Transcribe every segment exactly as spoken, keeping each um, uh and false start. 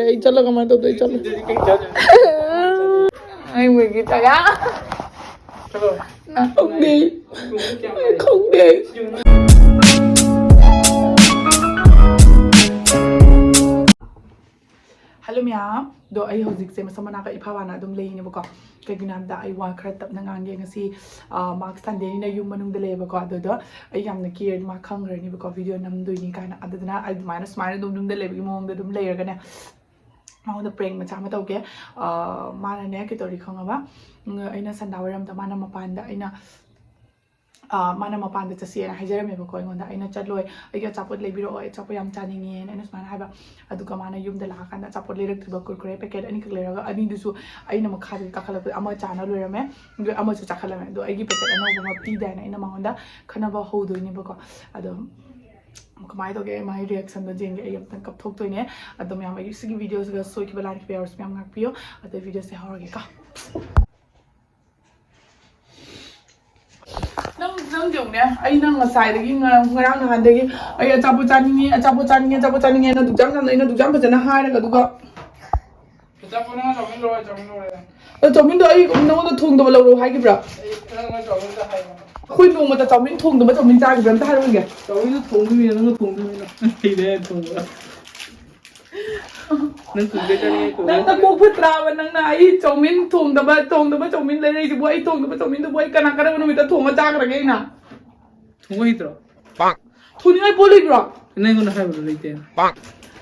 ꯑꯩ ꯆꯠꯂꯒ ꯀꯃꯥꯏꯅ ꯇꯧꯗꯣꯏ? ꯆꯠꯂꯣ꯫ ꯑꯩ ꯃꯣꯏꯒꯤ ꯇꯔꯥ꯫ ꯈꯪꯗꯦ꯫ ꯈꯪꯗꯦ꯫ ꯍꯜꯂꯣ ꯃꯌꯥꯝ꯫ ꯑꯗꯣ ꯑꯩ ꯍꯧꯖꯤꯛꯁꯦ ꯃꯁꯝ ꯃꯅꯥꯛꯇ ꯏꯐꯥ ꯐꯥꯅ ꯑꯗꯨꯝ ꯂꯩꯅꯦꯕꯀꯣ꯫ ꯀꯩꯒꯤꯅꯣ ꯍꯥꯏꯕꯗ ꯑꯩ ꯋꯥ ꯈꯔ ꯇꯞꯅ ꯉꯥꯡꯒꯦ ꯉꯁꯤ꯫ ꯃꯥꯔꯛ ꯁꯟꯗꯦꯅꯤꯅ ꯌꯨꯝ ꯃꯅꯨꯡꯗ ꯂꯩꯌꯦꯕꯀꯣ꯫ ꯑꯗꯨꯗ ꯑꯩ ꯌꯥꯝꯅ ꯀꯤꯔꯗꯤ ꯃꯥ ꯈꯪꯈ꯭ꯔꯅꯤꯕꯀꯣ, ꯚꯤꯗꯤꯑꯣ ꯅꯝꯗꯣꯏꯅꯤ ꯀꯥꯏꯅ꯫ ꯑꯗꯨꯗꯨꯅ ꯑꯩ ꯑꯗꯨꯃꯥꯏꯅ ꯁꯨꯃꯥꯏꯅ ꯑꯗꯨꯝ ꯌꯨꯝꯗ ꯂꯩꯕꯒꯤ ꯃꯑꯣꯡꯗ ꯑꯗꯨꯝ ꯂꯩꯔꯒꯅꯦ꯫ ꯃꯉꯣꯟꯗ ꯄ꯭ꯔꯦꯡ ꯃꯆꯥ ꯑꯃ ꯇꯧꯒꯦ꯫ ꯃꯥꯅꯅꯦ ꯀꯩ ꯇꯧꯔꯤ ꯈꯪꯉꯕ? ꯎꯝ, ꯑꯩꯅ ꯁꯟꯗꯥ ꯋꯥꯏꯔꯝꯗ ꯃꯥꯅ ꯃꯄꯥꯟꯗ ꯑꯩꯅ ꯑꯥ, ꯃꯥꯅ ꯃꯄꯥꯟꯗ ꯆꯠꯁꯦꯅ ꯍꯥꯏꯖꯔꯝꯃꯦꯕꯀꯣ ꯑꯩꯉꯣꯟꯗ꯫ ꯑꯩꯅ, "ꯆꯠꯂꯣꯏ, ꯑꯩꯒꯤ ꯑꯆꯥꯄꯣꯠ ꯂꯩꯕꯤꯔꯛꯑꯣ, ꯑꯩ ꯑꯆꯥꯄꯣꯠ ꯌꯥꯝ ꯆꯥꯅꯤꯡꯉꯦꯅ" ꯑꯩꯅ ꯁꯨꯃꯥꯏꯅ ꯍꯥꯏꯕ꯫ ꯑꯗꯨꯒ ꯃꯥꯅ ꯌꯨꯝꯗ ꯂꯥꯛꯑꯀꯥꯟꯗ ꯑꯆꯥꯄꯣꯠ ꯂꯩꯔꯛꯇ꯭ꯔꯤꯕ, ꯀꯨꯔꯀꯨꯔꯦ ꯄꯦꯀꯦꯠ ꯑꯅꯤꯈꯛ ꯂꯩꯔꯒ, ꯑꯅꯤꯗꯨꯁꯨ ꯑꯩꯅ ꯃꯈꯥꯗꯒꯤ ꯀꯥꯈꯠꯂꯛꯄꯗ ꯑꯃ ꯆꯥꯅ ꯂꯣꯏꯔꯝꯃꯦ, ꯑꯗꯨꯒ ꯑꯃꯁꯨ ꯆꯥꯈꯠꯂꯝꯃꯦ꯫ ꯑꯗꯣ ꯑꯩꯒꯤ ꯄꯦꯀꯦꯠ ꯑꯅꯧꯕ ꯑꯃ ꯄꯤꯗꯥꯏꯅ ꯑꯩꯅ ꯃꯉꯣꯟꯗ ꯈꯠꯅꯕ ꯍꯧꯗꯣꯏꯅꯦꯕꯀꯣ꯫ ꯑꯗꯣ ꯀꯃꯥꯏꯅ ꯇꯧꯒꯦ, ꯃꯥꯒꯤ ꯔꯤꯌꯦꯛꯁꯟꯗꯣ ꯌꯦꯡꯒꯦ꯫ ꯑꯩ ꯑꯝꯇꯪ ꯀꯞꯊꯣꯛꯇꯣꯏꯅꯦ꯫ ꯑꯗꯣ ꯃꯌꯥꯝ, ꯑꯩꯒꯤ ꯁꯤꯒꯤ ꯚꯤꯗꯤꯑꯣꯁꯤꯒ ꯁꯣꯏꯈꯤꯕ ꯂꯥꯟꯈꯤꯕ ꯌꯥꯎꯔꯁꯨ ꯃꯌꯥꯝ ꯉꯥꯛꯄꯤꯌꯣ꯫ ꯑꯗꯣ ꯚꯤꯗꯤꯑꯣꯁꯦ ꯍꯧꯔꯒꯦꯀꯣ꯫ ꯅꯪ, ꯅꯪ ꯌꯦꯡꯉꯨꯅꯦ, ꯑꯩ ꯅꯪ ꯉꯁꯥꯏꯗꯒꯤ ꯉꯔꯥꯡ, ꯉꯔꯥꯡ ꯅꯍꯥꯟꯗꯒꯤ ꯑꯩ ꯑꯆꯥꯄꯣꯠ ꯆꯥꯅꯤꯡꯉꯤ, ꯑꯆꯥꯄꯣꯠ ꯆꯥꯅꯤꯡꯉꯤ, ꯑꯆꯥꯄꯣꯠ ꯆꯥꯅꯤꯡꯉꯤ, ꯅꯪ ꯑꯗꯨꯛ ꯌꯥꯝ ꯆꯥꯅ, ꯅꯪ ꯑꯗꯨꯛ ꯌꯥꯝ ꯐꯖꯅ ꯍꯥꯏꯔꯒ, ꯑꯗꯨꯒ ꯑꯆꯥꯄꯣꯠ ꯅꯪ ꯆꯥꯎꯃꯤꯟ ꯂꯧꯔꯣ, ꯆꯥꯎꯃꯤꯟ ꯂꯧꯔꯣ꯫ ꯑꯗꯣ ꯆꯧꯃꯤꯟꯗꯣ ꯑꯩ ꯅꯉꯣꯟꯗ ꯊꯣꯡꯗꯕ ꯂꯧꯔꯣ ꯍꯥꯏꯈꯤꯕ꯭ꯔꯥ? ꯑꯩ ꯅꯪ ꯆꯥꯎꯃꯤꯟꯗ ꯍꯥꯏꯕ꯫ ꯑꯩꯈꯣꯏ ꯅꯣꯡꯃꯇ ꯆꯧꯃꯤꯟ ꯊꯣꯡꯗꯕ ꯆꯧꯃꯤꯟ ꯆꯥꯈꯤꯕ꯭ꯔꯥ? ꯑꯝꯇ ꯍꯥꯏꯔꯛꯑꯣꯅꯦ꯫ ꯆꯧꯃꯤꯟꯗꯣ ꯊꯣꯡꯗꯣꯏꯅꯦ, ꯅꯪꯅ ꯊꯣꯡꯗꯣꯏꯅꯦ꯫ ꯍꯩꯔꯦ ꯊꯣꯡꯕ꯫ ꯅꯪ ꯀꯨꯀꯔ ꯆꯥꯅꯤꯡꯉꯦ, ꯀꯨꯀꯔ ꯅꯪ ꯅꯀꯣꯛ ꯐꯠꯇ꯭ꯔꯥꯕ? ꯅꯪꯅ ꯑꯩ ꯆꯧꯃꯤꯟ ꯊꯣꯡꯗꯕ, ꯊꯣꯡꯗꯕ ꯆꯧꯃꯤꯟ ꯂꯩꯔꯛꯏꯁꯤꯕꯨ? ꯑꯩ ꯊꯣꯡꯗꯕ ꯆꯧꯃꯤꯟꯗꯨꯕꯨ ꯑꯩ ꯀꯅꯥ, ꯀꯔꯝꯕ ꯅꯨꯃꯤꯠꯇ ꯊꯣꯡꯉ ꯆꯥꯈ꯭ꯔꯒꯦ ꯑꯩꯅ? ꯊꯣꯡꯕ ꯍꯩꯇ꯭ꯔꯣ? ꯊꯣꯡꯅꯤꯡꯉꯥꯏ ꯄꯣꯠ ꯂꯩꯕ꯭ꯔꯣ? ꯅꯪ ꯑꯩꯉꯣꯟꯗ ꯍꯥꯏꯕꯗꯣ ꯂꯩꯇꯦ꯫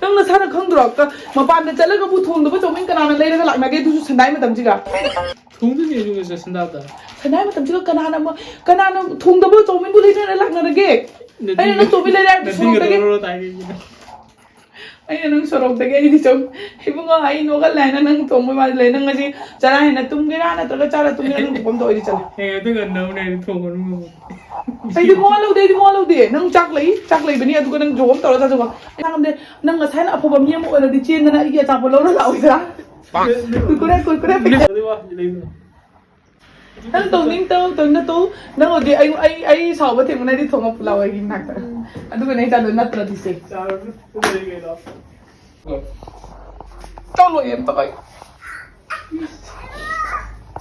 ꯅꯪ ꯅꯁꯥꯅ ꯈꯪꯗ꯭ꯔꯣ? ꯀ-, ꯃꯄꯥꯟꯗ ꯆꯠꯂꯒꯕꯨ ꯊꯣꯡꯗꯕ ꯆꯧꯃꯤꯟ ꯀꯅꯥꯅ ꯂꯩꯔꯒ ꯂꯥꯛꯅꯒꯦ? ꯑꯗꯨꯁꯨ ꯁꯟꯗꯥꯏ ꯃꯇꯝꯁꯤꯒ꯫ ꯊꯣꯡꯗꯣꯏꯅꯦ ꯑꯗꯨꯒ ꯁꯟꯗꯥꯗ꯫ ꯁꯟꯗꯥꯏ ꯃꯇꯝꯁꯤꯒ ꯀꯅꯥꯅ ꯃ-, ꯀꯅꯥꯅ ꯊꯣꯡꯗꯕ ꯆꯧꯃꯤꯟꯕꯨ ꯂꯩꯅꯔ ꯂꯥꯛꯅꯔꯒꯦ? ꯑꯩꯅ ꯅꯪ ꯆꯧꯃꯤꯟ ꯂꯩꯔꯦ ꯍꯥꯏꯕꯗꯨ ꯅꯠꯇꯤꯒ ꯁꯣꯔꯣꯛꯇꯒꯤ꯫ ꯇꯧꯔꯣ ꯇꯥꯏ ꯀꯩꯒꯤꯅꯣ? ꯑꯩꯅ ꯅꯪ ꯁꯣꯔꯣꯛꯇꯒꯤ ꯑꯩꯗꯤ ꯁꯨꯝ, "ꯏꯕꯨꯡꯉꯣ, ꯑꯩ ꯅꯣꯛꯍꯜꯂꯦ" ꯍꯥꯏꯅ ꯅꯪ ꯊꯣꯡꯕꯩ ꯋꯥꯗꯤ ꯂꯩ꯫ ꯅꯪ ꯉꯁꯤ ꯆꯔꯥ ꯍꯦꯟꯅ ꯇꯨꯝꯒꯦꯔꯥ ꯅꯠꯇ꯭ꯔꯒ ꯆꯥꯔ ꯇꯨꯝꯒꯦꯔꯥ? ꯅꯪ ꯊꯣꯛꯐꯝ ꯊꯣꯛꯑꯣ, ꯑꯩꯗꯤ ꯆꯠꯂꯦ꯫ ꯑꯦ, ꯑꯗꯨꯒ ꯅꯧꯅ ꯑꯩꯗꯤ ꯊꯣꯡꯉꯅꯨ꯫ ꯑꯩꯗꯤ ꯃꯋꯥ ꯂꯧꯗꯦ, ꯑꯩꯗꯤ ꯃꯋꯥ ꯂꯧꯗꯦ꯫ ꯅꯪ ꯆꯥꯛ ꯂꯩ, ꯆꯥꯛ ꯂꯩꯕꯅꯤ, ꯑꯗꯨꯒ ꯅꯪ ꯖꯣꯕ ꯑꯃ ꯇꯧꯔ ꯆꯥꯖꯧꯀꯣ꯫ ꯑꯩ ꯉꯥꯡꯗꯦ, ꯅꯪ ꯉꯁꯥꯏꯅ ꯑꯐꯕ ꯃꯤ ꯑꯃ ꯑꯣꯏꯔꯗꯤ ꯆꯦꯟꯗꯅ ꯑꯩꯒꯤ ꯑꯆꯥꯄꯣꯠ ꯂꯧꯔ ꯂꯥꯛꯑꯣꯏꯗ꯭ꯔꯥ? ꯀꯨꯔꯀꯨꯔꯦ, ꯀꯨꯔꯀꯨꯔꯦ ꯄꯦꯀꯦꯠ꯫ ꯑꯗꯨ ꯋꯥ ꯂꯩꯕ꯭ꯔꯣ? ꯅꯪ ꯇꯧꯅꯤꯡ ꯇꯧ, ꯇꯧꯅꯤꯡ ꯇꯧ꯫ ꯅꯪ ꯍꯧꯖꯤꯛ ꯑꯩ, ꯑꯩ, ꯑꯩ ꯁꯥꯎꯕ ꯊꯦꯡꯅꯔꯗꯤ ꯊꯣꯡꯉ ꯄꯨ ꯂꯥꯛꯑꯣ ꯑꯩꯒꯤ ꯅꯥꯛꯇ꯫ ꯑꯗꯨꯒꯅꯦ ꯑꯩ ꯆꯥꯗꯣꯏ ꯅꯠꯇ꯭ꯔꯗꯤ ꯁꯦ꯫ ꯆꯥꯔꯣ, ꯂꯣꯏꯔꯦ ꯀꯩꯅꯣ꯫ ꯂꯣꯏꯔꯦ ꯑꯝꯇ ꯀꯩ꯫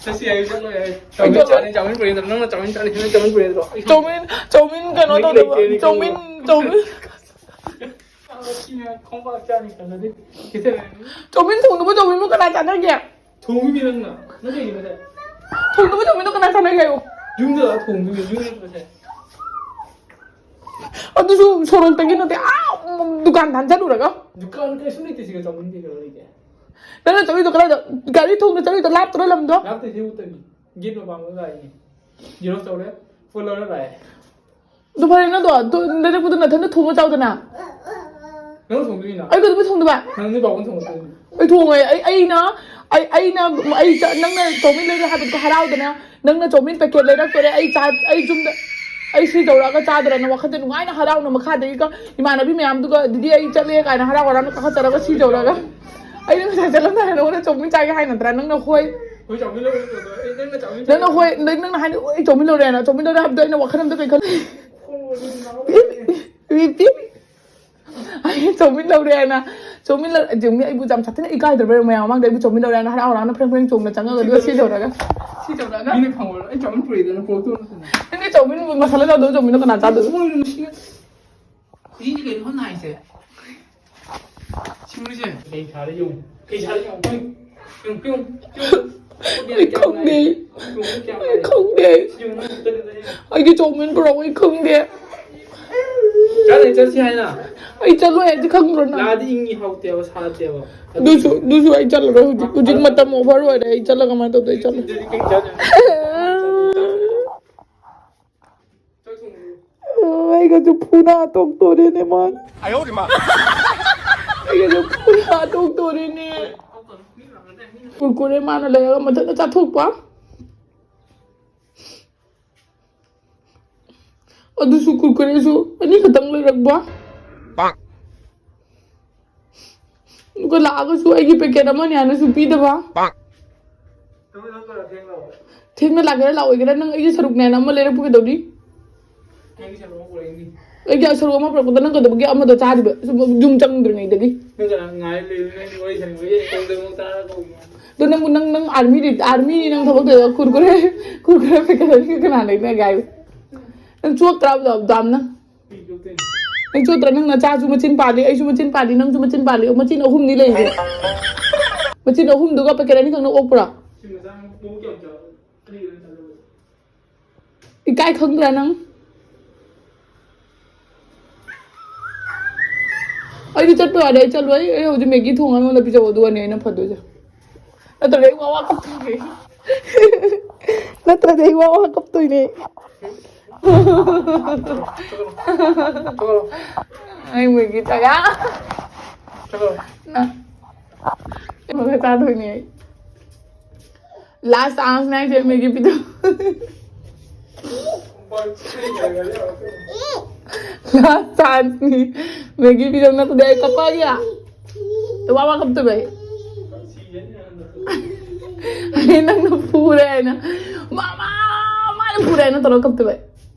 ꯆꯠꯁꯤ ꯍꯥꯏꯌꯨ, ꯆꯠꯂꯣꯏ ꯍꯥꯏꯌꯨ꯫ ꯆꯥꯎꯃꯤꯟ ꯆꯥꯅꯤ, ꯆꯥꯎꯃꯤꯟ ꯄꯨꯔꯛꯏꯗ꯭ꯔꯣ? ꯅꯪꯅ ꯆꯥꯎꯃꯤꯟ ꯆꯥꯅꯤ, ꯅꯪ ꯆꯥꯎꯃꯤꯟ ꯄꯨꯔꯛꯏꯗ꯭ꯔꯣ? ꯆꯧꯃꯤꯟ ꯆꯧꯃꯤꯟ ꯀꯩꯅꯣ ꯃꯩ ꯇꯧꯗꯕ ꯂꯩꯇꯦꯅꯦ, ꯆꯧꯃꯤꯟ ꯆꯧꯃꯤꯟ ꯁꯤꯅ ꯈꯣꯡꯄꯥꯛ ꯆꯥꯅꯤ ꯈꯜꯂꯗꯤ ꯈꯤꯇꯪ ꯆꯧꯃꯤꯟ ꯊꯣꯡꯗꯕ ꯆꯧꯃꯤꯟꯕꯨ ꯀꯅꯥ ꯆꯥꯅꯒꯦ? ꯊꯣꯡꯉꯤꯃꯤ ꯅꯪꯅ꯫ ꯅꯪ ꯀꯩꯒꯤꯅꯣ ꯍꯥꯏꯁꯦ? ꯊꯣꯡꯗꯕ ꯆꯧꯃꯤꯟꯗꯣ ꯀꯅꯥ ꯆꯥꯅꯒꯦ ꯍꯥꯏꯌꯣ? ꯌꯨꯝꯗ ꯂꯥꯛꯑ ꯊꯣꯡꯗꯣꯏꯅꯦ, ꯌꯨꯝꯗ ꯅꯠꯇ꯭ꯔꯁꯦ꯫ ꯑꯗꯨꯁꯨ ꯁꯣꯔꯣꯛꯇꯒꯤ ꯅꯠꯇꯦ, ꯑꯥ ꯗꯨꯀꯥꯟ ꯊꯥꯟ ꯆꯠꯂꯨꯔꯒ꯫ ꯗꯨꯀꯥꯟ ꯀꯩꯁꯨ ꯂꯩꯇꯦ ꯁꯤꯒ ꯆꯥꯎꯃꯤꯟ ꯀꯩꯀꯩ ꯂꯩꯇꯦ꯫ ꯅꯪꯅ ꯆꯠꯂꯤꯗꯣ ꯀꯗꯥꯏꯗ? ꯒꯥꯔꯤ ꯊꯣꯡꯅ ꯆꯠꯂꯤꯗꯣ ꯂꯥꯞꯇ꯭ꯔꯣ ꯂꯝꯗꯣ? ꯂꯥꯞꯇꯦ ꯁꯤ ꯎꯠꯇꯕꯤ꯫ ꯒꯦꯠ ꯃꯄꯥꯟꯗ ꯂꯥꯛꯏꯅꯦ꯫ ꯖꯦꯔꯣꯛꯁ ꯇꯧꯔꯦ꯫ ꯐꯣꯟ ꯂꯧꯔ ꯂꯥꯛꯑꯦ꯫ ꯑꯗꯨ ꯐꯔꯦ ꯅꯪꯗꯣ ꯑꯗꯨ ꯅꯔꯛꯄꯗꯨ ꯅꯊꯟꯗ ꯊꯣꯡꯉ ꯆꯥꯎꯗꯅ꯫ ꯅꯪ ꯊꯣꯡꯗꯣꯏꯅꯤꯅ꯫ ꯑꯩ ꯀꯩꯗꯧꯕꯩ ꯊꯣꯡꯗꯕ? ꯅꯪ ꯅꯣꯏ ꯕꯥꯕꯣꯛꯅ ꯊꯣꯡꯉꯛꯇꯣꯏꯅꯤ꯫ ꯑꯩ ꯊꯣꯡꯉꯣꯏ꯫ ꯑꯩ ꯑꯩꯅ ꯑꯩ ꯑꯩꯅ ꯑꯩ ꯆ- ꯅꯪꯅ ꯆꯧꯃꯤꯟ ꯂꯩꯔꯦ ꯍꯥꯏꯕꯗꯨꯗ ꯍꯔꯥꯎꯗꯅ ꯅꯪꯅ ꯆꯧꯃꯤꯟ ꯄꯦꯀꯦꯠ ꯂꯩꯔꯛꯇꯣꯔꯦ꯫ ꯑꯩ ꯆꯥ ꯑꯩ ꯌꯨꯝꯗ ꯑꯩ ꯁꯤ ꯇꯧꯔꯛꯑꯒ ꯆꯥꯗ꯭ꯔꯅ ꯋꯥꯈꯜꯗ ꯅꯨꯡꯉꯥꯏꯅ ꯍꯔꯥꯎꯅ ꯃꯈꯥꯗꯒꯤꯒ ꯏꯃꯥꯟꯅꯕꯤ ꯃꯌꯥꯝꯗꯨꯒ "ꯗꯤꯗꯤ ꯑꯩ ꯆꯠꯂꯦ" ꯀꯥꯏꯅ ꯍꯔꯥꯎ ꯍꯔꯥꯎꯅ ꯀꯥꯈꯠꯆꯔꯒ ꯁꯤ ꯇꯧꯔꯒ ꯑꯩꯅ ꯉꯁꯥꯏ ꯆꯠꯂꯝꯗꯥꯏꯗ ꯅꯉꯣꯟꯗ ꯆꯧꯃꯤꯟ ꯆꯥꯒꯦ ꯍꯥꯏ ꯅꯠꯇ꯭ꯔꯥ? ꯅꯪꯅ ꯍꯣꯏ ꯍꯣꯏ ꯆꯥꯎꯃꯤꯟ ꯂꯧꯔꯦ꯫ ꯑꯩ ꯅꯪꯅ ꯆꯥꯎꯃꯤꯟ ꯅꯪꯅ ꯍꯣꯏ ꯅꯪ- ꯅꯪꯅ ꯍꯥꯏꯅꯤ "ꯑꯣ ꯑꯩ ꯆꯧꯃꯤꯟ ꯂꯧꯔꯦꯅ ꯆꯧꯃꯤꯟ ꯂꯧꯔꯦ" ꯍꯥꯏꯕꯗꯣ ꯑꯩꯅ ꯋꯥꯈꯜ ꯑꯝꯗ ꯀꯩ ꯈꯜꯂꯤ? ꯄꯤ- ꯄꯤ- ꯑꯩ ꯆꯧꯃꯤꯟ ꯂꯧꯔꯦ ꯍꯥꯏꯅ ꯆꯧꯃꯤꯟ ꯂꯧ- ꯆꯧꯃꯤꯟ ꯑꯩꯕꯨ ꯌꯥꯝ ꯁꯥꯊꯤꯅ ꯏꯀꯥꯏꯗ꯭ꯔꯕ ꯃꯌꯥꯝ ꯃꯃꯥꯡꯗ ꯑꯩꯕꯨ ꯆꯧꯃꯤꯟ ꯂꯧꯔꯦ ꯍꯥꯏꯅ ꯍꯔꯥꯎ ꯍꯔꯥꯎꯅ ꯐ꯭ꯔꯦꯡ ꯐ꯭ꯔꯦꯡ ꯆꯣꯡꯅ ꯆꯪꯉꯒ ꯑꯗꯨꯒ ꯁꯤ ꯇꯧꯔꯒ ꯁꯤ ꯇꯧꯔꯒ ꯃꯤꯅ ꯈꯪꯉꯣꯏꯕ ꯑꯩ ꯆꯧꯃꯤꯟ ꯄꯨꯔꯛꯏꯗꯅ ꯄꯨꯔꯛꯇꯣꯏꯅꯣ ꯅꯠꯇꯅ꯫ ꯅꯪꯒꯤ ꯆꯧꯃꯤꯟ ꯃꯁꯥꯂꯥ ꯌꯥꯎꯗꯕ ꯆꯧꯃꯤꯟꯗꯣ ꯀꯅꯥ ꯆꯥꯗꯣꯏꯕ? ꯃꯣꯏꯅ ꯅꯨꯡꯁꯤꯅ ꯁꯤꯗꯤ ꯀꯩꯅꯣ ꯍꯥꯏꯁꯦ? ꯁꯤꯡꯂꯨꯁꯦ꯫ ꯀꯩ ꯁꯥꯔꯦ ꯌꯦꯡꯉꯨ꯫ ꯀꯩ ꯁꯥꯔꯦ ꯌꯦꯡꯉꯨ꯫ ꯄꯤꯌꯨ꯫ ꯄꯤꯌꯨ, ꯄꯤꯌꯨ, ꯄꯤꯌꯨ꯫ ꯑꯩ ꯈꯪꯗꯦ꯫ ꯑꯩ ꯈꯪꯗꯦ꯫ ꯌꯦꯡꯉꯨ, ꯅꯪ ꯆꯠꯂꯦ꯫ ꯑꯩꯒꯤ ꯆꯧꯃꯤꯟ ꯄꯨꯔꯛꯑꯣ, ꯑꯩ ꯈꯪꯗꯦ꯫ ꯆꯠꯂꯦ, ꯆꯠꯁꯤ ꯍꯥꯏꯅ꯫ ꯑꯩ ꯆꯠꯂꯣꯏ ꯍꯥꯏꯗꯤ ꯈꯪꯗ꯭ꯔꯣ ꯅꯪ? ꯂꯥꯛꯑꯗꯤ ꯏꯪꯉꯤ, ꯍꯥꯎꯇꯦꯕ, ꯁꯥꯗꯦꯕ꯫ ꯑꯗꯨꯁꯨ ꯑꯗꯨꯁꯨ ꯑꯩ ꯆꯠꯂꯔꯣꯏ ꯍꯧꯖꯤꯛ꯫ ꯍꯧꯖꯤꯛ ꯃꯇꯝ ꯑꯣꯚꯔ ꯑꯣꯏꯔꯦ꯫ ꯑꯩ ꯆꯠꯂꯒ ꯀꯃꯥꯏꯅ ꯇꯧꯗꯣꯏ? ꯑꯩ ꯆꯠꯂꯣꯏ꯫ ꯑꯗꯨꯗꯤ ꯀꯩ ꯆꯥꯗꯣꯏꯅꯣ? ꯆꯥꯛ ꯊꯣꯡꯉꯨꯔꯣ꯫ ꯑꯩꯒꯁꯨ ꯐꯨꯅ ꯇꯣꯛꯇꯣꯔꯦꯅꯦ ꯃꯥꯅ꯫ ꯑꯩꯒꯁꯨ ꯐꯨꯅ ꯇꯣꯛꯇꯣꯔꯦꯅꯦ꯫ ꯀꯨꯔꯀꯨꯔꯦ ꯃꯥꯅ ꯂꯩꯔꯒ ꯃꯊꯟꯇ ꯆꯥꯊꯣꯛꯄ꯫ ꯑꯗꯨꯁꯨ ꯀꯨꯔꯀꯨꯔꯦꯁꯨ ꯑꯅꯤꯈꯛꯇꯪ ꯂꯩꯔꯛꯄ꯫ ꯑꯗꯨꯒ ꯂꯥꯛꯑꯒꯁꯨ ꯑꯩꯒꯤ ꯄꯦꯀꯦꯠ ꯑꯃꯅꯤ ꯍꯥꯏꯅꯁꯨ ꯄꯤꯗꯕ꯫ ꯊꯦꯡꯅ ꯂꯥꯛꯀꯦꯔꯥ ꯂꯥꯛꯑꯣꯏꯒꯦꯔꯥ ꯅꯪ ꯑꯩꯒꯤ ꯁꯔꯨꯛꯅꯦꯅ ꯑꯃ ꯂꯩꯔꯛꯄ ꯀꯩꯗꯧꯔꯤ? ꯑꯩꯒꯤ ꯁꯔꯨꯛ ꯑꯃ ꯄꯨꯔꯛꯄꯗ ꯅꯪ ꯀꯩꯗꯧꯕꯒꯤ ꯑꯃꯗꯣ ꯆꯥꯗ꯭ꯔꯤꯕ? ꯁꯨꯝ ꯌꯨꯝ ꯆꯪꯗ꯭ꯔꯤꯉꯩꯗꯒꯤ꯫ ꯅꯪ ꯀꯅꯥ ꯉꯥꯏ ꯂꯩꯔꯤꯅꯣ? ꯅꯪꯒꯤ ꯋꯥꯔꯤ ꯁꯥꯟꯅꯕꯒꯤ ꯀꯣꯜꯗ ꯑꯃꯨꯛ ꯇꯥꯔꯒ ꯀꯧꯕ꯫ ꯑꯗꯣ ꯅꯪꯕꯨ, ꯅꯪ, ꯅꯪ ꯑꯥꯔꯃꯤꯗꯤ, ꯑꯥꯔꯃꯤꯅꯤ ꯅꯪ ꯊꯕꯛ ꯇꯧꯔꯤꯗꯣ꯫ ꯀꯨꯔꯀꯨꯔꯦ, ꯀꯨꯔꯀꯨꯔꯦ ꯄꯦꯀꯦꯠ ꯑꯅꯤꯒ ꯀꯅꯥ ꯂꯩꯅꯒꯦ ꯍꯥꯏꯕ? ꯅꯪ ꯆꯣꯞꯇ꯭ꯔꯕ ꯗꯥꯝꯅ? ꯅꯪ ꯆꯣꯞꯇ꯭ꯔꯥ? ꯅꯪ ꯅꯆꯥꯁꯨ ꯃꯆꯤꯟ ꯄꯥꯜꯂꯤ, ꯑꯩꯁꯨ ꯃꯆꯤꯟ ꯄꯥꯜꯂꯤ, ꯅꯪꯁꯨ ꯃꯆꯤꯟ ꯄꯥꯜꯂꯤ, ꯃꯆꯤꯟ ꯑꯍꯨꯝꯅꯤ ꯂꯩꯔꯤꯁꯦ꯫ ꯃꯆꯤꯟ ꯑꯍꯨꯝꯗꯨꯒ ꯄꯦꯀꯦꯠ ꯑꯅꯤꯈꯛꯅ ꯑꯣꯛꯄ꯭ꯔꯥ? ꯏꯀꯥꯏ ꯈꯪꯗ꯭ꯔꯥ ꯅꯪ? ꯑꯩꯗꯤ ꯆꯠꯄ ꯌꯥꯗꯦ, ꯑꯩ ꯆꯠꯂꯣꯏ꯫ ꯑꯩ ꯍꯧꯖꯤꯛ ꯃꯦꯒꯤ ꯊꯣꯡꯉ ꯑꯩꯉꯣꯟꯗ ꯄꯤꯖꯧ, ꯑꯗꯨꯒꯅꯦ ꯑꯩꯅ ꯐꯗꯣꯏꯁꯦ꯫ ꯅꯠꯇ꯭ꯔꯗꯤ ꯑꯩ ꯋꯥ ꯋꯥ ꯀꯞꯇꯣꯏꯅꯦ꯫ ꯅꯠꯇ꯭ꯔꯗꯤ ꯑꯩ ꯋꯥ ꯋꯥ ꯀꯞꯇꯣꯏꯅꯦ꯫ ꯑꯩ ꯃꯦꯒꯤ ꯆꯥ-, ꯅꯪ ꯃꯈꯥ ꯆꯥꯗꯣꯏꯅꯦ ꯑꯩ꯫ Last chance ꯅꯦ ꯍꯥꯏꯁꯦ, ꯃꯦꯒꯤ ꯄꯤꯖꯧ꯫ Last chance ꯅꯤ꯫ ꯃꯦꯒꯤ ꯄꯤꯖꯧ, ꯅꯠꯇ꯭ꯔꯗꯤ ꯑꯩ ꯀꯞꯄꯛꯑꯒꯦ꯫ ꯋꯥ ꯋꯥ ꯀꯞꯇꯣꯏꯕ ꯑꯩ꯫ ꯑꯩ ꯅꯪꯅ ꯐꯨꯔꯦ ꯍꯥꯏꯅ, "ꯃꯃꯥ, ꯃꯥꯅ ꯐꯨꯔꯦ" ꯍꯥꯏꯅ ꯇꯧꯔꯒ ꯀꯞꯇꯣꯏꯕ ꯑꯩ꯫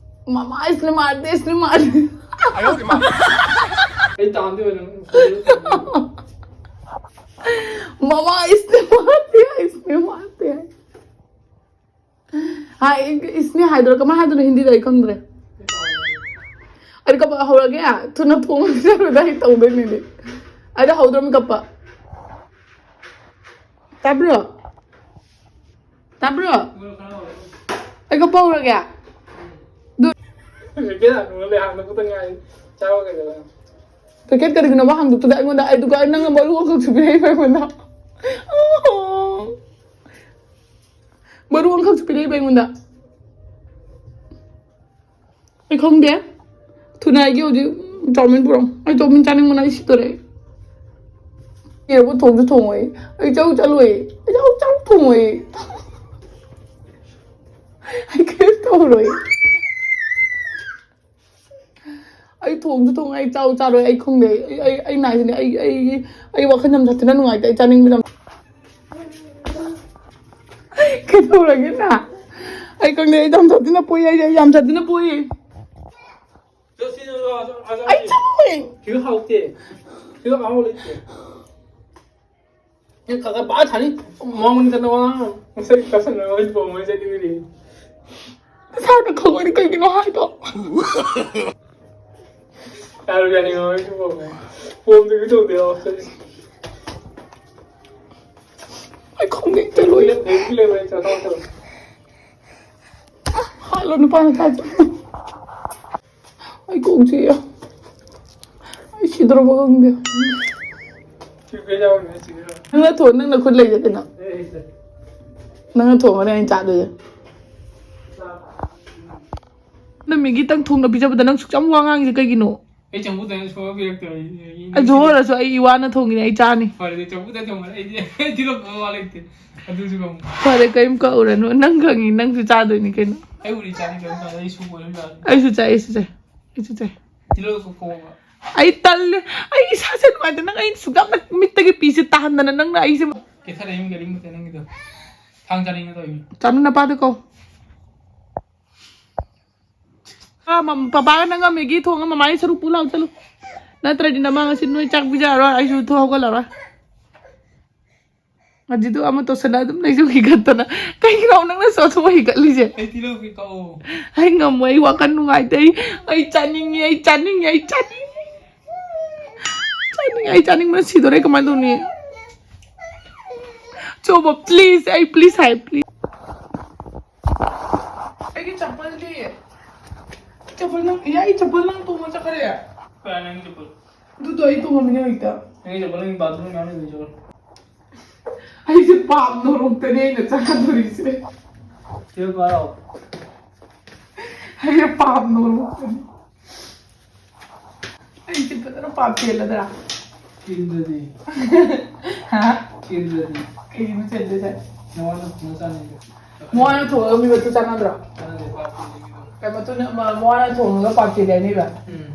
"ꯃꯃꯥ, इसने मार दिया, इसने मार दिया"꯫ ꯑꯩ ꯇꯥꯝꯗꯤ ꯑꯣꯏꯅ ꯃꯃꯥ, इसने मार दिया, इसने मार दिया꯫ ꯍꯥꯏ, इसने ꯍꯥꯏꯗꯣꯏꯔꯣ, ꯀꯃꯥꯏꯅ ꯍꯥꯏꯗꯣꯏꯅꯣ ꯍꯤꯟꯗꯤꯗ ꯑꯩ ꯈꯪꯗ꯭ꯔꯦ꯫ ꯑꯩ ꯀꯞꯄ ꯍꯧꯔꯒꯦ, ꯊꯨꯅ ꯊꯣꯡ ꯂꯣꯟꯁꯤꯜꯂꯨꯗ ꯑꯩ ꯇꯧꯗꯣꯏꯅꯤꯅꯦ꯫ ꯑꯩꯗꯣ ꯍꯧꯗ꯭ꯔꯣꯃꯤ ꯀꯞꯄ꯫ ꯇꯥꯕ꯭ꯔꯣ? ꯇꯥꯕ꯭ꯔꯣ? ꯑꯩ ꯀꯞꯄ ꯍꯧꯔꯒꯦ? ꯑꯗꯨ ꯄꯦꯀꯦꯠ ꯑꯅꯤꯃꯛ ꯂꯩ, ꯍꯥꯟꯅ ꯈꯛꯇ ꯉꯥꯏ꯫ ꯆꯥꯕ ꯀꯩꯗꯧꯕ? ꯄꯦꯀꯦꯠ ꯀꯔꯤꯒꯤꯅꯣꯕ ꯍꯥꯡꯗꯣꯛꯇꯗ ꯑꯩꯉꯣꯟꯗ? ꯑꯩ ꯗꯨꯀꯥꯟ ꯅꯪꯅ ꯃꯔꯨ ꯑꯃꯈꯛꯁꯨ ꯄꯤꯔꯛꯏꯕ ꯑꯩꯉꯣꯟꯗ꯫ ꯑꯣ꯫ ꯃꯔꯨ ꯑꯃꯈꯛꯁꯨ ꯄꯤꯔꯛꯏꯕ ꯑꯩꯉꯣꯟꯗ꯫ ꯑꯩ ꯈꯪꯗꯦ꯫ ꯊꯨꯅ ꯑꯩꯒꯤ ꯍꯧꯖꯤꯛ ꯆꯥꯎꯃꯤꯟ ꯄꯨꯔꯛꯑꯣ꯫ ꯑꯩ ꯆꯥꯎꯃꯤꯟ ꯆꯥꯅꯤꯡꯕꯅ ꯑꯩ ꯁꯤꯗꯣꯔꯦ꯫ ꯀꯦꯕꯨ ꯊꯣꯡꯁꯨ ꯊꯣꯡꯉꯣꯏ꯫ ꯑꯩ ꯆꯧ ꯆꯠꯂꯣꯏ꯫ ꯑꯩ ꯆꯧ ꯆꯧ ꯊꯣꯡꯉꯣꯏ꯫ ꯑꯩ ꯀꯔꯤꯝ ꯇꯧꯔꯣꯏ꯫ ꯑꯩ ꯊꯣꯡꯁꯨ ꯊꯣꯡꯉꯣꯏ, ꯑꯩ ꯆꯥꯎ ꯆꯥꯔꯣꯏ, ꯑꯩ ꯈꯪꯗꯦ꯫ ꯑꯩ, ꯑꯩ, ꯑꯩ ꯅꯥꯏꯁꯤꯅꯦ꯫ ꯑꯩ, ꯑꯩ, ꯑꯩ ꯋꯥꯈꯜ ꯌꯥꯝ ꯁꯥꯊꯤꯅ ꯅꯨꯡꯉꯥꯏꯇꯦ꯫ ꯑꯩ ꯆꯥꯅꯤꯡꯕꯅ ꯀꯩꯗꯧꯔꯒꯦ ꯅ? ꯑꯩ ꯈꯪꯗꯦ, ꯑꯩ ꯌꯥꯝ ꯁꯥꯊꯤꯅ ꯄꯣꯛꯏ, ꯑꯩ, ꯑꯩ ꯌꯥꯝ ꯁꯥꯊꯤꯅ ꯄꯣꯛꯏ꯫ ꯑꯩ ꯆꯪꯉꯣꯏ꯫ ꯁꯤꯁꯨ ꯍꯥꯎꯇꯦ꯫ ꯁꯤꯗ ꯀꯥꯡꯍꯧ ꯂꯩꯇꯦ꯫ ꯅꯪ ꯈꯔ ꯈꯔ ꯄꯥ ꯊꯥꯅꯤ꯫ ꯃꯃꯟꯗꯅ ꯋꯥ ꯉꯁꯥꯏ ꯆꯥꯁꯟꯅꯕ ꯍꯣꯏ ꯊꯣꯡꯉꯣꯏ ꯆꯠꯅꯤꯡꯉꯤꯗꯤ꯫ ꯅꯁꯥꯅ ꯈꯪꯉꯣꯏꯅ ꯀꯩꯒꯤꯅꯣ ꯍꯥꯏꯗꯣ? ꯌꯥꯔꯣꯏ, ꯌꯥꯅꯤꯡꯉꯣꯏ ꯍꯣꯏ ꯊꯣꯡꯉꯣꯏ꯫ ꯄꯣꯝꯗꯕꯤ ꯊꯣꯡꯗꯦ ꯍꯣꯁꯇꯦꯜ꯫ ꯑꯩ ꯈꯪꯗꯦ, ꯏꯇꯩ ꯂꯣꯏ꯫ ꯂꯩꯕꯨꯗꯤ ꯂꯩꯕ, ꯑꯩ ꯆꯠꯊꯣꯛ ꯆꯠꯂꯣ꯫ ꯍꯥꯠꯂꯣ ꯅꯨꯄꯥ ꯃꯆꯥꯁꯦ꯫ ꯑꯩ ꯀꯣꯛ ꯆꯤꯛꯑꯦ꯫ ꯑꯩ ꯁꯤꯗꯧꯔꯕ ꯈꯪꯗꯦ꯫ ꯅꯪꯅ ꯊꯣꯡ-, ꯅꯪꯅ ꯈꯨꯠ ꯂꯩꯖꯦ ꯀꯩꯅꯣ? ꯅꯪꯅ ꯊꯣꯡꯉꯅꯤ ꯑꯩꯅ ꯆꯥꯗꯣꯏꯁꯦ꯫ ꯅꯪ ꯃꯦꯒꯤꯇꯪ ꯊꯣꯡꯅ ꯄꯤꯖꯕꯗ ꯅꯪ ꯁꯨꯛ ꯌꯥꯝ ꯋꯥ ꯉꯥꯡꯉꯤꯁꯦ ꯀꯩꯒꯤꯅꯣ? ꯑꯩ ꯆꯝꯐꯨꯠꯇ ꯁꯣꯏꯕ ꯄꯤꯔꯛꯇꯦ, ꯑꯩ, ꯑꯩ, ꯑꯩ ꯖꯣꯍꯣꯔꯁꯨ ꯑꯩ ꯏꯋꯥꯅ ꯊꯣꯡꯉꯤꯅꯦ, ꯑꯩ ꯆꯥꯅꯤ꯫ ꯐꯔꯦ, ꯆꯝꯐꯨꯠꯇ ꯊꯣꯡꯉꯦ, ꯑꯩꯗꯤ, ꯑꯩ ꯊꯤꯜꯂꯛꯄ ꯋꯥ ꯂꯩꯇꯦ꯫ ꯑꯗꯨꯁꯨ ꯉꯝꯃꯣ꯫ ꯐꯔꯦ, ꯀꯔꯤꯝ ꯀꯛꯎꯔꯅꯨ꯫ ꯅꯪ ꯈꯪꯉꯤ, ꯅꯪꯁꯨ ꯆꯥꯗꯣꯏꯅꯤ ꯀꯩꯅꯣ꯫ ꯑꯩꯕꯨꯗꯤ ꯆꯥꯅꯤ, ꯀꯔꯤꯝ ꯀꯥꯏꯗꯦ, ꯑꯩ ꯁꯨ ꯑꯣꯏꯔꯁꯨ ꯌꯥꯅꯤ꯫ ꯑꯩꯁꯨ ꯆꯥꯏ, ꯑꯩꯁꯨ ꯆꯥꯏ, ꯑꯩꯁꯨ ꯆꯥꯏ꯫ ꯊꯤꯜꯂꯛꯑꯣ, ꯀꯣ-, ꯀꯣ-, ꯑꯩ ꯇꯜꯂꯦ꯫ ꯑꯩ ꯏꯁꯥꯁꯦ ꯅꯨꯡꯉꯥꯏꯇꯦ꯫ ꯅꯪ ꯑꯩ ꯁꯨꯛꯌꯥꯝꯅ ꯃꯤꯠꯇꯒꯤ ꯄꯤꯁꯦ ꯇꯥꯍꯟꯗꯅ ꯅꯪꯅ ꯑꯩꯁꯦ ꯀꯦꯊꯔꯛꯏ ꯃꯤ ꯒꯥꯔꯤ ꯃꯊꯛꯇ ꯅꯪꯒꯤꯗꯣ꯫ ꯊꯥꯡ ꯆꯥꯅꯤꯡꯉꯦ ꯇꯧꯔꯤꯅꯤ꯫ ꯆꯥꯅꯨ, ꯅꯄꯥꯗ ꯀꯧ꯫ ꯑꯥ, ꯃꯝ-, ꯄꯄꯥꯒ ꯅꯪꯒ ꯃꯦꯒꯤ ꯊꯣꯡꯉ ꯃꯃꯥꯒꯤ ꯁꯔꯨꯛ ꯄꯨ ꯂꯥꯎ ꯆꯠꯂꯨ꯫ ꯅꯠꯇ꯭ꯔꯗꯤ ꯅꯃꯥ ꯉꯁꯤ ꯅꯣꯏ ꯆꯥꯛ ꯄꯤꯖꯔꯔꯣꯏ, ꯑꯩꯁꯨ ꯊꯣꯛ ꯍꯧꯒꯠꯂꯔꯣꯏ꯫ ꯑꯗꯨꯗꯣ ꯑꯃ ꯇꯧꯁꯜꯂ ꯑꯗꯨꯝ ꯂꯩꯁꯨ ꯍꯤꯒꯠꯇꯅ꯫ ꯀꯩꯒꯤꯅꯣ ꯅꯪꯅ ꯆꯠꯊꯣꯛ ꯍꯤꯒꯠꯂꯤꯁꯦ? ꯑꯩ ꯇꯤꯜꯍꯧ ꯀꯛꯑꯣ꯫ ꯑꯩ ꯉꯝꯃꯣꯏ, ꯑꯩ ꯋꯥꯈꯜ ꯅꯨꯡꯉꯥꯏꯇꯦ꯫ ꯑꯩ, ꯑꯩ ꯆꯥꯅꯤꯡꯉꯤ, ꯑꯩ ꯆꯥꯅꯤꯡꯉꯤ, ꯑꯩ ꯆꯥꯅꯤꯡꯉꯤ꯫ ꯆꯥꯅꯤꯡꯉꯤ, ꯑꯩ ꯆꯥꯅꯤꯡꯕꯅ ꯁꯤꯗꯣꯔꯦ, ꯀꯃꯥꯏꯅ ꯇꯧꯅꯤ? ꯆꯣꯕ, please, ꯑꯩ please ꯍꯥꯏ, please꯫ ꯑꯩꯒꯤ ꯆꯄꯜꯗꯤ? ꯆꯄꯜ ꯅꯪ, ꯌꯥ, ꯑꯩ ꯆꯄꯜ ꯅꯪ ꯇꯣꯡꯉ ꯆꯠꯈ꯭ꯔꯦ? ꯀꯅꯥ ꯅꯪꯒꯤ ꯆꯄꯜ? ꯑꯗꯨꯗꯣ ꯑꯩ ꯇꯣꯡꯉꯝꯃꯤꯅꯦ ꯍꯧꯖꯤꯛꯇ꯫ ꯅꯪꯒꯤ ꯆꯄꯜ ꯅꯪꯒꯤ bathroom ꯃꯌꯥꯝ ꯂꯩꯕꯅꯤ ꯆꯄꯜ꯫ ꯑꯩꯁꯦ ꯄꯥꯞ ꯅꯣꯔꯣꯛꯇꯅꯦ ꯑꯩꯅ ꯆꯥꯗꯣꯔꯤꯁꯦ꯫ ꯆꯦ ꯄꯥꯔꯣ꯫ ꯑꯩꯁꯦ ꯄꯥꯞ ꯅꯣꯔꯣꯛꯇꯅꯦ꯫ ꯑꯩꯁꯦ ꯐꯖꯅ ꯄꯥꯞ ꯆꯦꯜꯂꯗ꯭ꯔꯥ? ꯆꯦꯟꯗ꯭ꯔꯗꯤ꯫ ꯍꯥ? ꯆꯦꯟꯗ꯭ꯔꯗꯤ꯫ ꯀꯩꯒꯤꯅꯣ ꯆꯦꯟꯗꯣꯏꯁꯦ? ꯅꯋꯥꯅ ꯊꯣꯡꯉ ꯆꯥꯅꯤꯡꯗꯦ꯫ ꯃꯋꯥꯅ ꯊꯣꯡꯉꯒ ꯃꯤ ꯃꯇꯨ ꯆꯥꯟꯅꯗ꯭ꯔꯣ? ꯆꯥꯟꯅꯗꯦ, ꯄꯥꯞ ꯆꯦꯟꯗꯣꯏꯅꯤ꯫ ꯀꯩ ꯃꯇꯨꯅ-, ꯃ-, ꯃꯋꯥꯅ ꯊꯣꯡꯉꯒ ꯄꯥꯞ ꯆꯦꯜꯂꯦ ꯍꯥꯏꯅꯩꯕ? ꯎꯝ꯫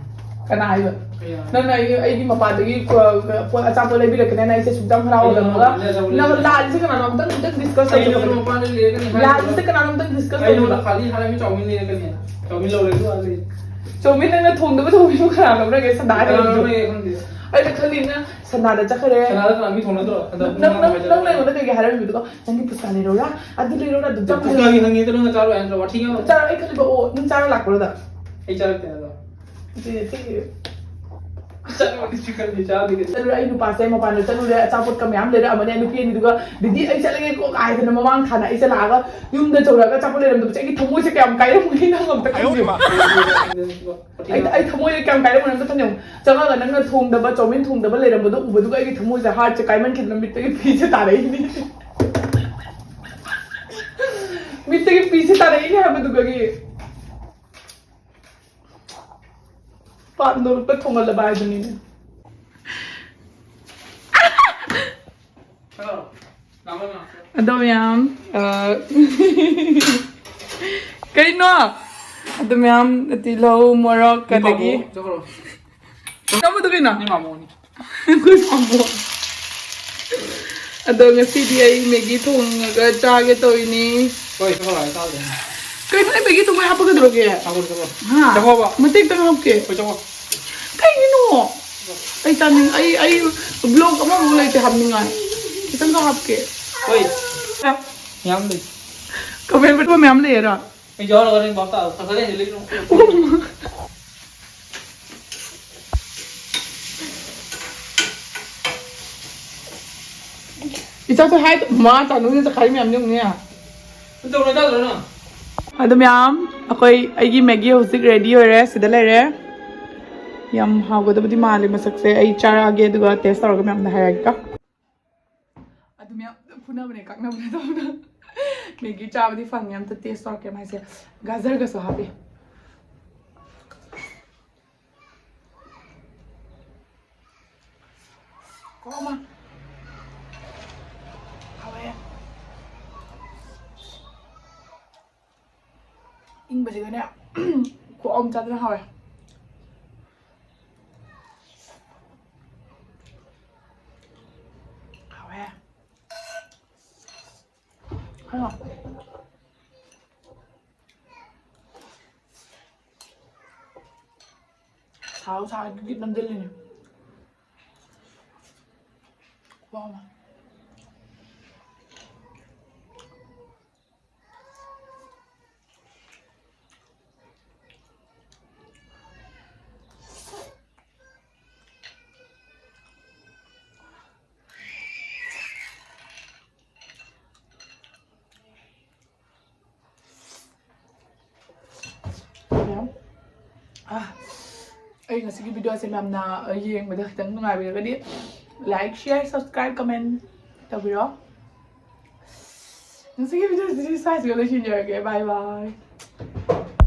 ꯀꯅꯥ ꯍꯥꯏꯕ? ꯀꯩ ꯍꯥꯏꯕ? ꯅꯪꯅ ꯑꯩꯒꯤ, ꯑꯩꯒꯤ ꯃꯄꯥꯟꯗꯒꯤ ꯄꯣ-, ꯄꯣ-, ꯑꯆꯥꯄꯣꯠ ꯂꯩꯕꯤꯔꯛꯀꯅꯤ ꯍꯥꯏꯅ ꯑꯩꯁꯦ ꯁꯨꯛꯌꯥꯝ ꯍꯔꯥꯎꯗꯕꯒ꯫ ꯑꯩꯅ ꯅꯉꯣꯟꯗ ꯑꯆꯥꯄꯣꯠ ꯅꯪ ꯂꯩꯕꯤꯔꯛꯀꯅꯤ꯫ ꯂꯥꯜꯂꯤꯁꯦ ꯀꯅꯥꯅꯣ? ꯑꯝꯇꯪ, ꯑꯝꯇꯪ discuss ꯑꯩ ꯇꯧꯁꯦ꯫ ꯅꯉꯣꯟꯗ ꯃꯄꯥꯟꯗ ꯂꯩꯔꯛꯀꯅꯤ ꯍꯥꯏꯕ꯫ ꯂꯥꯜꯂꯤꯁꯦ ꯀꯅꯥꯅꯣ? ꯑꯝꯇꯪ discuss ꯑꯩ ꯇꯧꯁꯦ꯫ ꯅꯉꯣꯟꯗ ꯈꯥꯂꯤ ꯍꯥꯏꯔꯒ ꯆꯥꯎꯃꯤꯟ ꯂꯩꯔꯛꯀꯅꯤ꯫ ꯆꯥꯎꯃꯤꯟ ꯂꯧꯔꯦ ꯑꯗꯨ ꯑꯗꯩ꯫ ꯆꯥꯎꯃꯤꯟ ꯅꯪꯅ ꯊꯣꯡꯗꯕ ꯆꯥꯎꯃꯤꯟꯕꯨ ꯀꯅꯥ ꯂꯧꯅꯒꯦ? ꯁꯟꯗꯥ ꯀꯅꯥ ꯍꯥꯏꯔꯤꯗꯨꯕꯨ꯫ ꯂꯧꯅꯒꯦ ꯈꯪꯗꯦ꯫ ꯑꯩꯅ ꯈꯜꯂꯤꯅ ꯁꯅꯥꯗ ꯆꯠꯈ꯭ꯔꯦ꯫ ꯁꯅꯥꯗ ꯀꯅꯥ ꯃꯤ ꯊꯣꯡꯅꯗ꯭ꯔꯣ? ꯍꯟꯗꯛ ꯅꯪ, ꯅꯪ, ꯅꯪ ꯑꯩꯉꯣꯟꯗ ꯀꯩꯀꯩ ꯍꯥꯏꯔꯝꯃꯤꯗꯨꯒ, "ꯅꯪꯒꯤ ꯄꯨꯁꯀꯥ ꯂꯩꯔꯧꯔꯥ? ꯑꯗꯨ ꯂꯩꯔꯧꯔꯥ?" ꯑꯗꯨꯝ ꯆꯞ ꯄꯨꯁꯀꯥꯒꯤ ꯃꯥꯟꯅꯩ꯫ ꯍꯪꯉꯦ, ꯑꯗꯨ ꯅꯪꯅ ꯆꯥꯔꯣꯏ ꯍꯥꯏ ꯅꯠꯇ꯭ꯔꯣ? ꯋꯥꯊꯤ ꯉꯥꯡ-, ꯆꯥꯔꯣ, ꯑꯩ ꯈꯜꯂꯤꯕ, ꯑꯣ, ꯅꯪ ꯆꯥꯔ ꯂꯥꯛꯄ꯭ꯔꯣ ꯑꯗ? ꯑꯩ ꯆꯥꯔꯛꯇꯦ ꯑꯗꯣ꯫ ꯑꯗꯨꯗꯤ ꯑꯇꯩ ꯆꯠꯂꯨꯔꯗꯤ ꯆꯤꯛꯀꯟꯗꯤ ꯆꯥꯗꯦ ꯀꯩꯅꯣ꯫ ꯆꯠꯂꯨꯔꯦ, ꯑꯩ ꯅꯨꯄꯥꯁꯦ ꯃꯄꯥꯟꯗ ꯆꯠꯂꯨꯔꯦ, ꯑꯆꯥꯄꯣꯠꯀ ꯃꯌꯥꯝ ꯂꯩꯔꯛꯑꯃꯅꯦ꯫ ꯅꯨꯄꯤ ꯑꯅꯤꯗꯨꯒ, "ꯗꯤꯗꯤ, ꯑꯩ ꯆꯠꯂꯒꯦꯀꯣ" ꯀꯥꯏꯗꯅ ꯃꯃꯥꯡ ꯊꯥꯅ ꯑꯩꯁꯦ ꯂꯥꯛꯑꯒ ꯌꯨꯝꯗ ꯆꯧꯔꯛꯑꯒ ꯑꯆꯥꯄꯣꯠ ꯂꯩꯔꯝꯗꯕꯁꯦ ꯑꯩꯒꯤ ꯊꯃꯣꯏꯁꯦ ꯀꯌꯥꯝ ꯀꯥꯏꯔꯝꯒꯅꯤ ꯅꯪ ꯑꯝꯇ ꯈꯟꯕꯤꯌꯨ꯫ ꯑꯩ, ꯑꯩ ꯊꯃꯣꯏꯁꯦ ꯀꯌꯥꯝ ꯀꯥꯏꯔꯝꯒꯅꯤ ꯑꯝꯇ ꯈꯟꯕꯤꯌꯨ꯫ ꯆꯪꯉꯒ ꯅꯪꯅ ꯊꯣꯡꯗꯕ, ꯆꯧꯃꯤꯟ ꯊꯣꯡꯗꯕ ꯂꯩꯔꯝꯕꯗꯣ ꯎꯕꯗꯨꯒ ꯑꯩꯒꯤ ꯊꯃꯣꯏꯁꯦ, ꯍꯥꯔꯠꯁꯦ ꯀꯥꯏꯃꯟꯈꯤꯗꯅ ꯃꯤꯠꯇꯒꯤ ꯄꯤꯁꯦ ꯇꯥꯔꯛꯏꯅꯤ꯫ ꯃꯤꯠꯇꯒꯤ ꯄꯤꯁꯦ ꯇꯥꯔꯛꯏꯅꯦ ꯍꯥꯏꯕꯗꯨꯒꯤ꯫ ꯄꯥꯟ ꯅꯣꯔꯨꯛꯇ ꯊꯣꯡꯍꯜꯂꯕ ꯍꯥꯏꯗꯨꯅꯤꯅꯦ꯫ ꯑꯗꯣ ꯃꯌꯥꯝ, ꯑ, ꯀꯩꯅꯣ? ꯑꯗꯨ ꯃꯌꯥꯝ ꯇꯤꯜꯍꯧ, ꯃꯣꯔꯣꯛ, ꯑꯗꯒꯤ ꯆꯠꯈ꯭ꯔꯣ꯫ ꯅꯝꯕꯗꯣ ꯀꯩꯅꯣ? ꯅꯣꯏ ꯃꯥꯃꯣꯅꯤ꯫ ꯑꯩꯈꯣꯏ ꯃꯥꯃꯣ꯫ ꯑꯗꯣ ꯉꯁꯤꯗꯤ ꯑꯩ ꯃꯦꯒꯤ ꯊꯣꯡꯉꯒ ꯆꯥꯒꯦ ꯇꯧꯔꯤꯅꯤ꯫ ꯍꯣꯏ, ꯆꯠꯈ꯭ꯔꯣ, ꯑꯩ ꯆꯥꯗꯣꯏꯅꯤ꯫ ꯀꯩꯅꯣ ꯑꯩ ꯃꯦꯒꯤ ꯊꯣꯡꯕꯩ ꯍꯥꯞꯄꯛꯀꯗꯧꯔꯒꯦ? ꯆꯠꯈ꯭ꯔꯣ, ꯆꯠꯈ꯭ꯔꯣ꯫ ꯍꯥ? ꯆꯠꯈ꯭ꯔꯣꯕ꯫ ꯃꯇꯦꯛꯇꯪ ꯍꯥꯞꯀꯦ꯫ ꯍꯣꯏ, ꯆꯠꯈ꯭ꯔꯣ꯫ ꯀꯩꯒꯤꯅꯣ? ꯑꯩ ꯆꯥꯅꯤꯡ-, ꯑꯩ, ꯑꯩ vlog ꯑꯃꯃꯨꯛ ꯂꯩꯇꯦ ꯍꯥꯞꯅꯤꯡꯉꯥꯏ꯫ ꯈꯤꯇꯪꯒ ꯍꯥꯞꯀꯦ꯫ ꯍꯣꯏ꯫ ꯃꯌꯥꯝ ꯂꯩ꯫ Comment ꯄꯤꯔꯛꯄ ꯃꯌꯥꯝ ꯂꯩꯌꯦꯔꯣ? ꯑꯩ ꯌꯥꯎꯔꯒ ꯅꯪ ꯚꯥꯞ ꯇꯥꯔꯣ꯫ ꯈꯔ ꯈꯔ ꯍꯦꯟꯖꯤꯜꯂꯛꯏꯅꯣ꯫ ꯏꯆꯥꯁꯨ ꯍꯥꯏ, ꯃꯥ ꯆꯥꯅꯨꯁꯦ ꯆꯈꯥꯏ ꯃꯌꯥꯝ ꯌꯦꯡꯉꯨꯅꯦ꯫ ꯅꯪ ꯇꯧꯔꯣꯏ ꯇꯥꯗ꯭ꯔꯣ ꯅꯪ? ꯑꯗꯨ ꯃꯌꯥꯝ, ꯑꯩꯈꯣꯏ, ꯑꯩꯒꯤ ꯃꯦꯒꯤ ꯍꯧꯖꯤꯛ ready ꯑꯣꯏꯔꯦ, ꯁꯤꯗ ꯂꯩꯔꯦ꯫ ꯌꯥꯝ ꯍꯥꯎꯒꯗꯕꯗꯤ ꯃꯥꯜꯂꯦ ꯃꯁꯛꯁꯦ꯫ ꯑꯩ ꯆꯥꯔꯛꯑꯒꯦ, ꯑꯗꯨꯒ taste ꯇꯧꯔꯒ ꯃꯌꯥꯝꯗ ꯍꯥꯏꯔꯒꯦꯀꯣ꯫ ꯑꯗꯨ ꯃꯌꯥꯝ ꯐꯨꯅꯕꯅꯦ, ꯀꯛꯅꯕꯅꯦ ꯇꯧꯗꯅ꯫ ꯃꯦꯒꯤ ꯆꯥꯕꯗꯤ ꯐꯪꯉꯦ, ꯑꯝꯇ taste ꯇꯧꯔꯛꯀꯦ ꯃꯥꯏꯁꯦ꯫ ꯒꯥꯖꯔꯒꯁꯨ ꯍꯥꯞꯄꯤ꯫ ꯀꯣꯛ ꯑꯃ꯫ ꯍꯥꯎꯋꯦ꯫ ꯏꯪꯕꯁꯤꯒꯅꯦ, ꯈꯨꯍꯥꯎ ꯑꯃ ꯆꯥꯗꯅ ꯍꯥꯎꯋꯦ꯫ ꯍꯥꯎꯋꯦ꯫ ꯍꯩꯃꯥ꯫ ꯁꯥꯎ ꯁꯥꯎ ꯒꯤꯠ ꯅꯝꯖꯤꯜꯂꯤꯅꯦ꯫ ꯑꯩ ꯉꯁꯤꯒꯤ ꯚꯤꯗꯤꯑꯣꯁꯦ ꯃꯌꯥꯝꯅ ꯌꯦꯡꯕꯗ ꯈꯤꯇꯪ ꯅꯨꯡꯉꯥꯏꯕꯤꯔꯒꯗꯤ like, share, subscribe, comment ꯇꯧꯕꯤꯔꯣ꯫ ꯉꯁꯤꯒꯤ ꯚꯤꯗꯤꯑꯣꯁꯤ ꯁ꯭ꯋꯥꯏꯁꯤꯒ ꯂꯣꯏꯁꯤꯟꯖꯔꯒꯦ꯫ Bye bye꯫